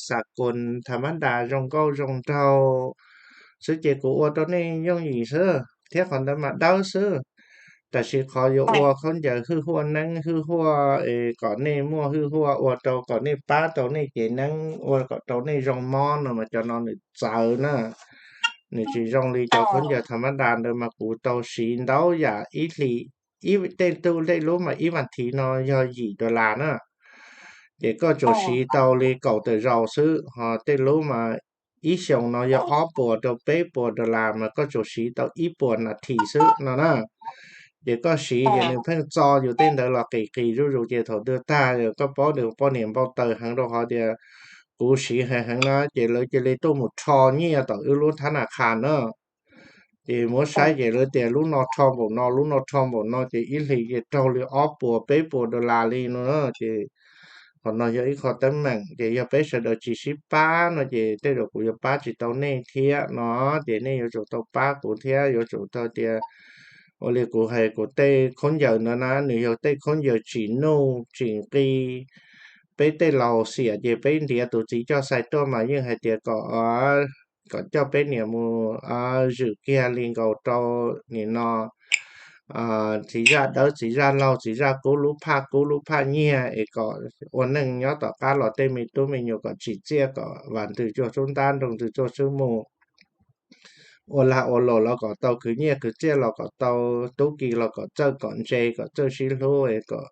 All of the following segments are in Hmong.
xa koos tha mab das zoo nkauj zoo nraug xwb ces kuv ua rau nej yooj yim xwb thiab qhov ntawd mas dawb xwb. Tab sis qhov yuav ua khaub ncaws hwj huaj neeb hwj huaj es kom nej muaj hwj huaj ua rau kom nej pab tau nej cev neeb ua kom rau nej zoo mob no mas cov no nws txawv na. Nws tsis zoo li cov khaub ncaws tha mab das ntawd mas kuv tau siv ntau yam ib hlis, ib tej tug tej lub mas ib vas thiv no yog yim dollar na. Ces koj tsuas siv tau li kaum tawm zaus xwb, ho tej lub mas ib xyoos no yog ob puas rau peb puas dollar mas koj tsuas siv tau ib puas nas this xwb no na. Ces koj siv ces nws pheej txo yus tej ntawd los qis qis zuj zus ces thaum twg tag koj paub nws poj niam npau taws heev rau qhov tias kuv siv heev heev na ces lawv cia li tuaj mus rho nyiaj tom wb lub thab nas khas na. Ces muab saib ces lawv tias lub no rho npaum no, lub no rho npaum no ces ib hlis ces raug li ob puas peb puas dollar li no na. Ces qhov no yog ib qho teeb meem ces yog peb sawv daws tsis sib pab no ces tej zaum kuv yuav pab tsis tau nej thiab no. Ces nej yuav tsum tau pab kuv thiab yuav tsum tau tias ua li kuv hais kuv tej khaub ncaws ntawd na nws yog tej khaub ncaws tsim nuj tsim nqi. Peb tej laus xiam ces peb ntiav tus txiv coj xais tuaj mas yeej hais tias kom kom coj peb niam mus zwm kiag li nkaus rau nim no txiv zaj dawb txiv zaj laug txiv zaj kub lub phaj kub lub phaj nyiag es kom ua neej nyob tom qab los tej me tub me nyuam kom tsim txiaj kom vam ntws tsuag xub ntab nroo ntws tsuag xub mus. Ua lag ua luam los kom tau khwv nyiaj khwv txiaj los kom tau tub ki los kom txawj kom ntse kom txawj sib hlub kom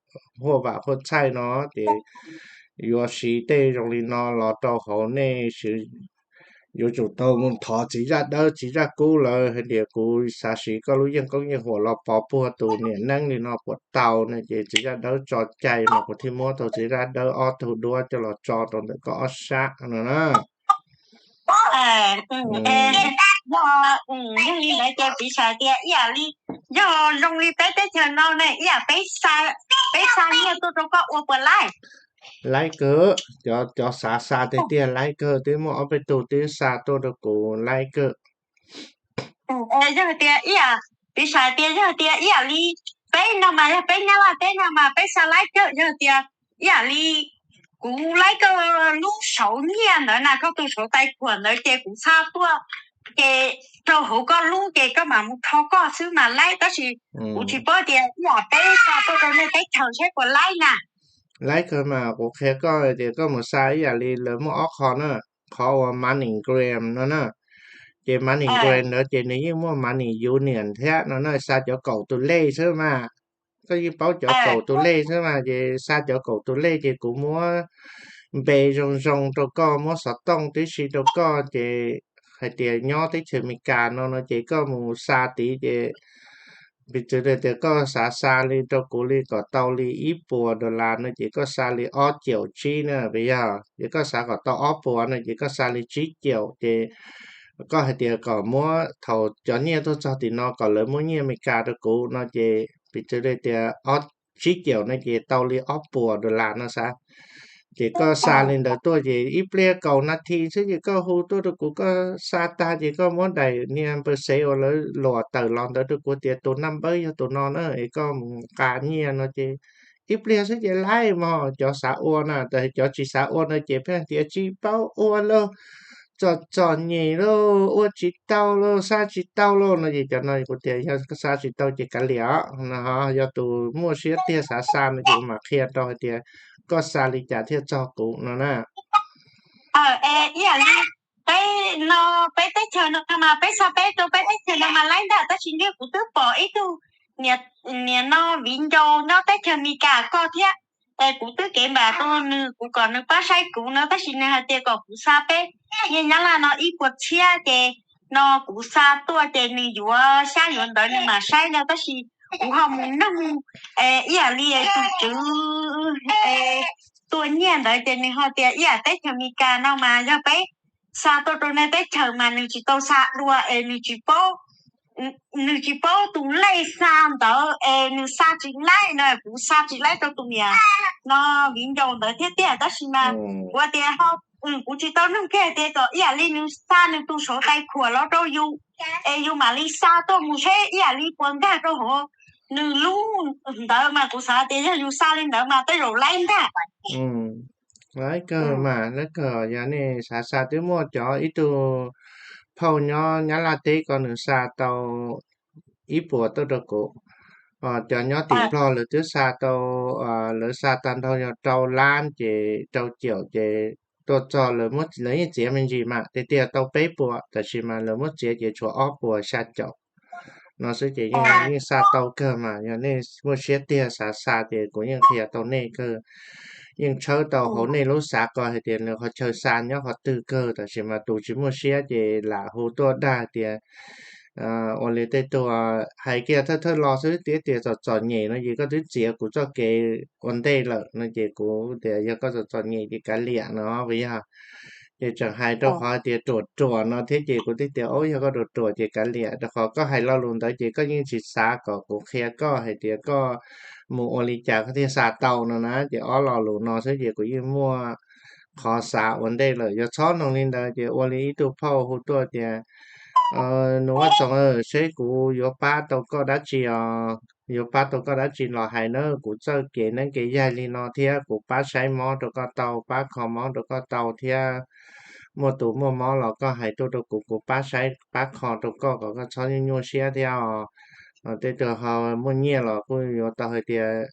huaj vam huaj txhaij no ces yuav siv tej zoo li no los rau hauv nej yuav tsum tau mus thov txiv zaj dawb txiv zaj kub lawv hais tias kuv xav siv koj lub yeej koob yeej huam los pov puag tus niam neeb li no puas tau no ces txiv zaj dawb tso cai mas kuv thiaj muab tau txiv zaj dawb ob tug duab coj los tso rau ntawm koj ob sab no na. Yog li ntawd ces piv xam tias ib yam li yog zoo li peb teb chaws no ne ib yam peb xa, peb xa nyiaj tuaj rau koj ua puas laib? Laib kawg, cov xav xa tiag tiag laib kawg, twb muaj ob peb tug twb xa tuaj rau kuv laib kawg. Yog tias ib yam, piv xam tias yog tias ib yam li peb no mas yog peb Nyab Laj teb no mas peb xa laib kawg, yog tias ib yam li kuv laib kawg lub sauv nyiaj ntawd na, koj tus sauv tais khuam ntawd ces kuv xa tuaj ces rau hauv koj lub ces koj mam mus rho koj xwb mas laib, tab sis kuv tsis paub tias ib yam peb xa tuaj rau nej teb chaws saib puas laib na. Laib kawg mas kuv qhia koj tias koj mus xa ib yam li lawv muaj ob qho na, qhov uas MoneyGram no na, ces MoneyGram ntawd ces nws yeej muaj Money Union thiab no na, xa cov kaum tus lej xwb mas. Koj yeej paub cov kaum tus lej xwb mas, ces xa cov kaum tus lej ces kuv muab npe zoo zoo rau koj, muab xov tooj tib si rau koj ces hais tias nyob teb chaws Amelikas no no ces koj mus xa tid ces piv txwv tias koj xav xa li rau kuv li kom tau li ib puas dollar no ces koj xa li ob caum tsib na, yog ces koj xav kom tau ob puas no ces koj xa li tsib caum ces koj hais tias kom muab thaum cov nyiaj tuaj txog tim no kom lawv muab nyiaj Amelikas rau kuv no ces piv txwv li tias ob, tsib caum no ces tau li ob puas dollar no xav. Ces koj xa li ntawd tuaj ces ib pliag kaum nas this xwb ces koj hu tuaj rau kuv, koj xa tag ces koj muab daim niag npawb xev uas lawv luam tawm los ntawd rau kuv tias tus naj npawb yog tus no na es koj mus nqa nyiaj no ces ib pliag xwb ces laib mog. Cov xav ua na, tab sis cov tsis xav ua no ces pheej tias tsis paub ua lauj, txom txom nyem lauj, ua tsis tau lauj, xa tsis tau lauj no ces cov no kuv tias yog xa tsis tau ces kav liam os no, yog tus muaj siab tiag xav xa no ces kuv mam qhia rau hais tias koj xa li cas thiaj txog kuv no na. Ib yam li peb no, peb teb chaws no mas peb xa peb rau peb teb chaws no mas laib ntag, tab sis niag kuv twb pom ib tug niam no viv ncaus nyob teb chaws Amelikas koj thiab, es kuv twb kev npam rau nws, kuv kom nws pab saib kuv no, tab sis nws hais tias kom kuv xa peb nyiaj Nyab Laj no ib puas txhiab ces no kuv xa tuaj ces nws yuav xyab yuav ntawv nws mam saib no, tab sis kuv ho mus noog ib yam li tus tswv tua nyiaj ntawd ces nws ho tias ib yam teb chaws Amelikas no mas yog peb xa tuaj rau nej teb chaws mas nws tsis tau xa dua es nws tsis paub, nws tsis paub tus lej xa ntawd es nws xa tsis laib no, kuv xa tsis laib rau tus niam no viv ncaus ntawd thiab tiag, tab sis mas kuv tias ho, kuv tsis tau noog kiag tias kom ib yam li nws xa nws tus sauv tais khuam los rau yus es yus mam li xa tuaj mus seb ib yam li puas nkag rau hauv nws lub ntawd mas kuv xav tias yog yus xa li ntawd mas tej zaum laib ntag. Lawv kawg mas, lawv kawg. Yog nej xav xa, twb muaj cov ib tug phauj nyob Nyab Laj teb ko nws xa tau ib puas tuaj rau kuv. Cov nyob tim Nplog lawv twb xa tau, lawv xa tag nrho yog rau lab ces rau caum ces tuaj txog lawv yeej txiav me ntsis mas tiag tiag tau peb puas, tab sis mas lawv muab txiav ces tshuav ob puas xya caum no xwb ces yeej, yeej xa tau kawg mas. Yog nej muaj siab tiag xav xa ces kuv yeej qhia tau nej kawg, yeej tshawb tau hauv nej lub xav ko hais tias nws qhov chaw xa nyob qhov twg kawg, tab sis mas tus tsis muaj siab ces lam hu tuaj dag tias ua li tej tug hais kiag thawj thawj los xwb, tias tias txom txom nyem no ces koj twb txiav kuv txoj kev ua ntej lawm no ces kuv tias yog koj txom txom nyem ces kav liam no puas yog. Ces tseem hais rau qhov tias ruam ruam no thiab ces kuv thiaj tias, o, yog koj ruam ruam ces kav liam, rau qhov koj hais lo lus ntawd ces koj yeej tsis xav kom kuv qhia koj hais tias koj mus ua li cas koj thiaj xa tau no na. Ces ob lo lus no xwb ces kuv yeej muaj qhov xav ua ntej lawm. Yog txhob noog li ntawd ces ua li ib tug phauj hu tuaj tias, nus vaj txoov, seb kuv yuav pab tau koj dab tsi os, yuav pab tau koj dab tsi los hais na, kuv txawj kev neeb kev yaig li no thiab kuv pab saib mob rau koj tau, pab kho mob rau koj tau thiab. Muaj tus muaj mob los koj hais tuaj rau kuv, kuv pab saib pab kho rau koj kom koj txhob nyuaj nyuaj siab thiab os. Tej tug ho muaj nyiaj los kuj yuav tau hais tias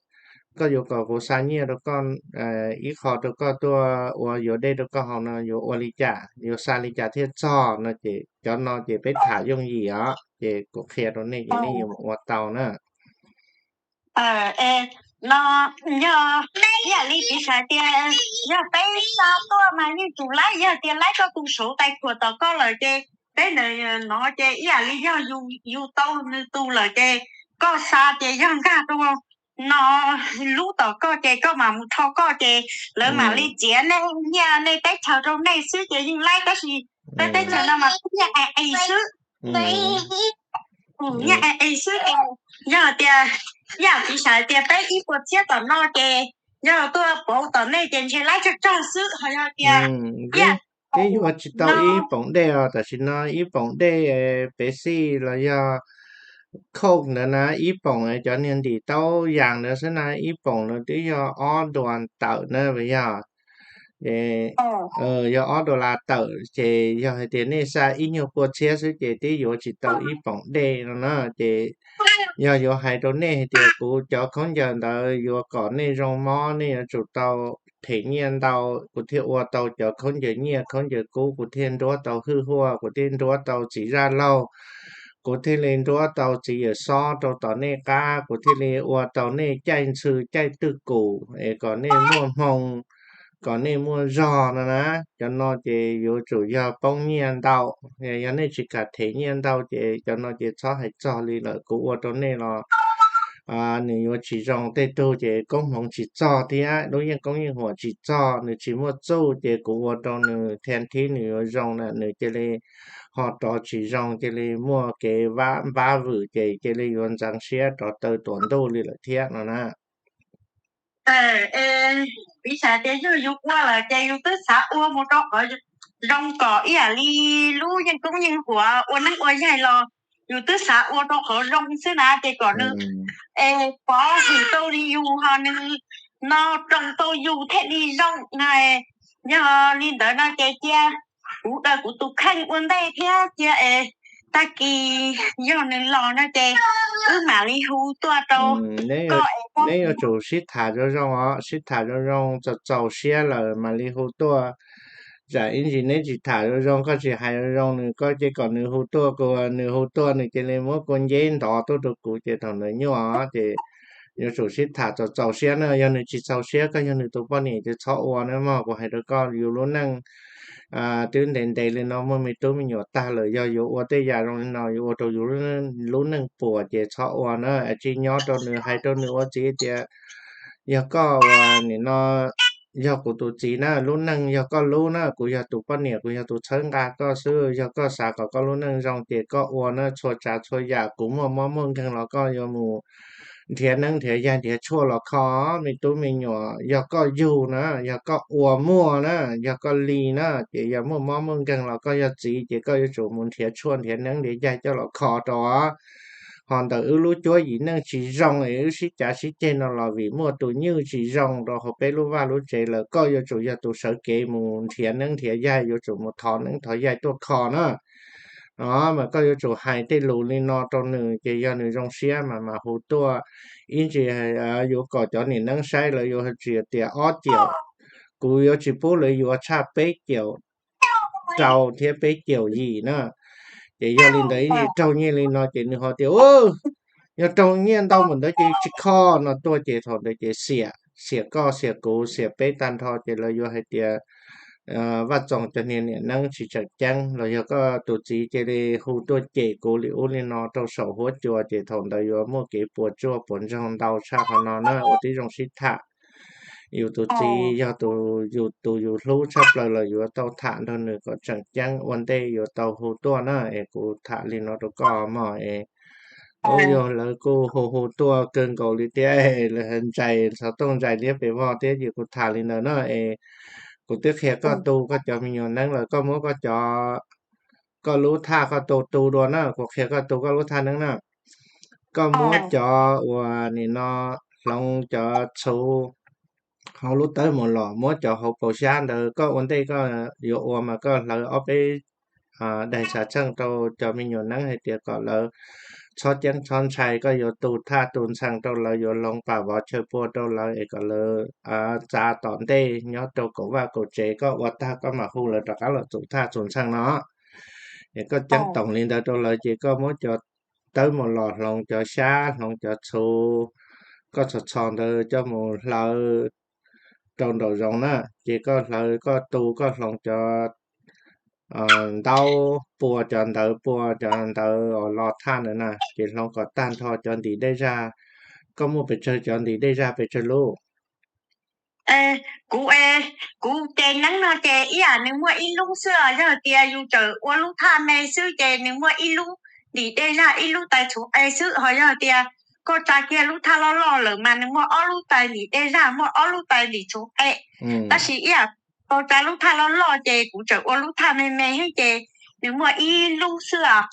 koj yuav kom kuv xa nyiaj rau koj ib qho rau koj tuaj ua yuav dej rau koj haus no yuav ua li cas, yuav xa li cas thiaj txog no ces cov no ces peb tham yooj yim os, ces kuv qhia rau nej ces nej yuav ua tau na. No yog ib yam li piv xav tias yog peb xa tuaj mas yeej tsum laib, yog tias laib koj tus saud tais khuam tom koj lawm ces peb ntawd no ces ib yam li yog yus tau nws tus lawm ces koj xa ces yog nkag rau no lub tom koj ces koj mam mus rho koj ces lawv mam li txiav nej nyiaj nej teb chaws rau nej xwb ces yeej laib, tab sis peb teb chaws no mas peb nyiaj es es xwb. Nyiaj es es xwb ces yog tias ib yam piv xav tias peb ib puas txhiab tom no ces yog tuaj pauv tom nej ces ntshe laib tsawg tsawg xwb, ho yog tias ib yam Twb yuav tsis tau ib poom dej os, tam sim no ib poom dej pev xij los yog Coke ntawd na, ib poom cov niag ntim taub yas ntawd xwb na, ib poom ntawd twb yog ob duas tawm na puas yog? Ces yog ob dollar tawm ces yog hais tias nej xa ib nyuag pua txhiab xwb ces twb yuav tsis tau ib poom dej no na. Ces yog yuav hais rau nej hais tias kuv cov khaub ncaws ntawd yuav kom nej zoo mob, nej yuav tsum tau them nyiaj ntau, kuv thiaj ua tau cov khaub ncaws nyiaj khaub ncaws kub, kuv thiaj nruab tau hwj huaj, kuv thiaj nruab tau txiv zaj laug, kuv thiaj li nruab tau txiv yawm xob rau tom nej qab, kuv thiaj li ua tau nej caij ntxhw caij twj kum es kom nej muaj hmoo, kom nej muaj zog no na. Cov no ces yuav tsum yog poob nyiaj ntau. Yog nej tsis kam them nyiaj ntau ces cov no ces txhob hais txog li lawm, kuv ua rau nej los nws yuav tsis zoo. Tej tug ces koob hmoov tsis txog thiab lub yeej koob yeej huam tsis txog, nws tsis muaj txuj ces kuv ua rau nws thiaj thib nws yuav zoo na, nws cia li ho rov tsis zoo, cia li muaj kev vab npab vwm ces cia li yuav ntxeev siab rov taw tuam ntuj li lawm thiab no na. Piv xam tias yog yus ua lawm ces yus twb xav ua mus rau qhov zoo kom ib yam li lub yeej koob yeej huam ua neeb ua yaig los yus twb xav ua rau qhov zoo xwb na, ces kom nws es pov hwm tau li yus ho nws no roos tau yus thiaj li zoo na. Yog li ntawd no ces cia kuv daws kuv tus kheej ua ntej thiab cia es tag kis yog nws los no ces wb mam li hu tuaj rau koj es koj. Neb yuav tsum sib tham zoo zoo os, sib tham zoo zoo txaus txaus siab lawm mam li hu tuaj. Tsam ib ntsis neb tsis tham zoo zoo, koj tsis hais zoo zoo nws, koj cia kom nws hu tuaj, kuv nws hu tuaj nws cia li muab kua nceb ntov tuaj rau kuv ces thaum ntawd nyuaj os. Ces yuav tsum sib tham txaus txaus siab na. Yog nws tsis txaus siab, koj yog nws tus poj niam ces txhob ua na mog. Kuv hais rau koj, yus lub neej twb ntev ntev li no muaj me tub me nyuam tag lawm, yog yuav ua tej yam zoo li no yuav ua rau yus lub neej puas ces txhob ua na. Tsis nyob rau nws, hais rau nws ua txiv tias yog koj ua nim no, yog kuv tus txiv na, lub neej yog koj lub na, kuv yog tus poj niam, kuv yog tus txhawb nqa koj xwb. Yog koj xav kom koj lub neej zoo ces koj ua na, txhua tsav txhua yam kuv muaj mob muaj nkeeg los koj yuav mus nrhiav neeb nrhiav yaig nrhiav tshuaj los kho me tub me nyuam. Yog koj yug na, yog koj ua muaj na, yog koj li na, ces yog muaj mob muaj nkeeg los koj yog txiv ces koj yuav tsum mus nrhiav tshuaj nrhiav neeb nrhiav yaig coj los kho rau os. Ho ntawm wb lub cuab yim neej tsis zoo es wb sib cav sib ceg no los vim muaj tus nywj tsis zoo rau hauv peb lub vaj lub tsev lawm, koj yuav tsum yog tus sawv kev mus nrhiav neeb nrhiav yaig, yuav tsum mus thov neeb thov yaig tuaj kho na. No mas koj yuav tsum hais tej lus li no rau nws ces yog nws zoo siab mas mas hu tuaj. Ib ntsis yuav kom cov niam neeb saib lawv yuav tsis tias ob caum, kuv yuav tsis pub lawv yuav tshaj peb caum rau thiab peb caum yim na. Ces yog li ntawd ib ntsis raug nyiaj li no ces nws ho tias, yog raug nyiaj ntau npaum ntawd ces tsis kho no tuaj ces thaum ntawd ces xiam, xiam koj xiam kuv xiam peb tag nrho ces lawv yuav hais tias Vaj Txoos cov niag niam neeb tsis tseem ceeb los yog koj tus txiv cia li hu tuaj cem kuv li ub li no rau saum huab cua ces thaum ntawd yuav muaj kev puas tsuaj puas ntsoog ntau tshaj qhov no na. Ua tib zoo sib tham, yus tus txiv yog tus yus hlub tshaj plaws los yuav tau tham nrog nws kom tseem ceeb ua ntej yuav tau hu tuaj na. Es kuv tham li no rau koj mog es ub yog lawv kuj hu hu tuaj kawg nkaus li thiab, lawv ntsais xov tooj ntsais liab pes vog thiab ces kuv tham li ntawd na es kuv twb qhia koj tu koj cov me nyuam neeb lawm, koj muab koj cov, koj lub thaj koj tu tu dua na, kuv qhia koj tu koj lub thaj neeb na. Koj muab cov uas nim no hloov cov txhuv hauv lub tawb mus los, muab cov hauv paus xyab ntawd koj ua ntej koj yuav ua mas koj hlawv ob peb daim xav txheej rau cov me nyuam neeb hais tias kom lawv txhob ceeb txhob ntshai, koj yuav tu thaj tu ntxhee rau lawv, yuav hloov pam vov chaw pua rau lawv es kom lawv txav tom ntej nyob rau kaum vaj kaum tsev, koj ua tag koj mam hu lawv rov qab los txus thaj txus ntxhee no. Es koj ceeb toom li ntawd rau lawv ces koj muab cov tawb mus los hloov cov xyab hloov cov txhuv, koj txhos txhos ntawd coj mus hlawv rau nraum zoov na. Ces koj hlawv koj tu koj hloov cov ntaub pua cov ntawv pua cov ntawv uas lo thaj ntawd na, ces hloov kom tag nrho cov ntim dej zaj. Koj muaj pes tsawg cov ntim dej zaj pes tsawg lub? Kuv, kuv ces neeb no ces ib yam nws muaj ib lub xwb os. Yog tias yus tseem ua lub thaj me xwb ces nws muaj ib lub ntim dej zaj ib lub tais txhuv qe xwb. Ho yog tias koj tsa kiag lub thaj loj loj lawm mas nws muaj ob lub tais ntim dej zaj, muaj ob lub tais ntim txhuv qe. Tab sis ib yam koj tsa lub thaj loj loj ces kuv tseem ua lub thaj me me xwb ces nws muaj ib lub xwb os.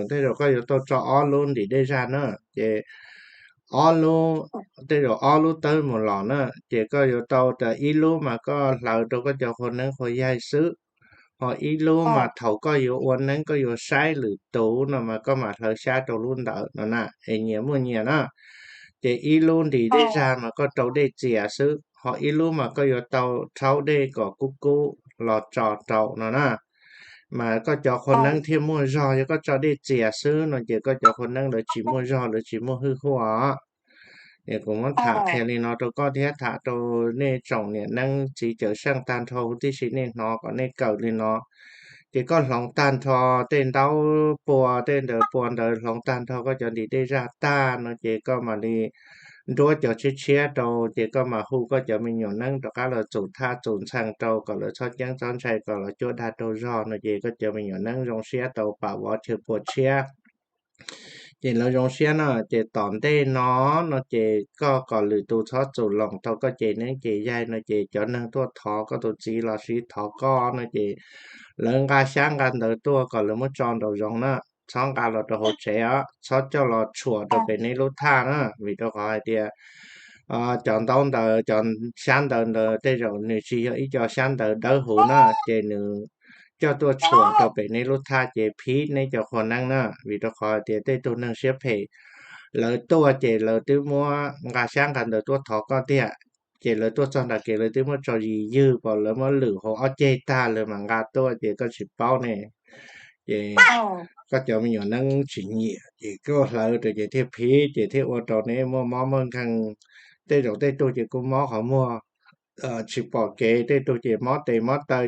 Tej zaum koj yuav tau tso ob lub ntim dej zaj na, ces ob lub, tej zaum ob lub tawb mus los na, ces koj yuav tau tas ib lub mas koj hlawv rau koj cov qhua neeb qhua yaig xwb, ho ib lub mas thaum koj yuav ua neeb koj yuav saib lwm tus no mas koj mam hlawv xyab rau lub ntawd no na, es nyias muaj nyias na. Ces ib lub ntim dej zaj mas koj rau dej txias xwb, ho ib lub mas koj yuav tau rhaub dej kom kub kub los tso rau no na. Mas koj cov qhua neeb thiaj muaj zog, yog koj tso dej txias xwb no ces koj cov qhua neeb lawv tsis muaj zog lawv tsis muaj hwj huaj. Es kuv muab tham qhia li no rau koj thiab tham rau nej tsoom niam neeb txiv cawm seej tag nrho huv tib si nej hnov kom nej kawm li no. Ces koj hloov tag nrho tej ntaub pua tej ntawd pua ntawd hloov tag nrho koj cov ntim dej zaj tag no ces koj mam li nruab cov tshiab tshiab rau ces koj mam hu koj cov me nyuam neeb rov qab los txus thaj txus ntxhee rau kom lawv txhob ceeb txhob ntshai kom lawv cuab dag raug zog no ces koj cov me nyuam neeb zoo siab tau pam vov chaw pua tshiab. Ces lawv zoo siab no ces tom ntej no, no ces koj kom lwm tus txhob txus loos tau koj ces neeb ces yaig no ces cov neeg tuaj thov koj tus txiv los sis thov koj no ces lawv nqa xyab nqa ntawv tuaj kom lawv muab tso nraum zoov na, txhob nqa los rau hauv tsev os, txhob coj los tshuam rau pem nej lub thaj na, vim rau qhov hais tias cov ntaub ntawv cov xyab ntawv ntawd tej zaum nws tsis yog ib co xyab ntawv dawb huv na, ces nws coj tuaj tshuam rau pem nej lub thaj ces phib neb cov qhua neeb na, vim rau qhov hais tias tej tug neeg siab phem lawv tuaj ces lawv twb muab nqa xyab nqa ntawv tuaj thov koj tiag, ces lawv tuaj txog nram kev lawv twb muab tso zis ywg pom lawv muab lwm hauv ob ceg tag lawv mam nqa tuaj ces koj tsis paub ne. Ces koj cov me nyuam neeb tsis nyiam ces koj hlawv rau ces thiaj phib ces thiaj ua rau neb muaj mob muaj nkeeg. Tej zaum tej tug ces kuj mob qhov muag tsis pom kev, tej tug ces mob tes mob taw,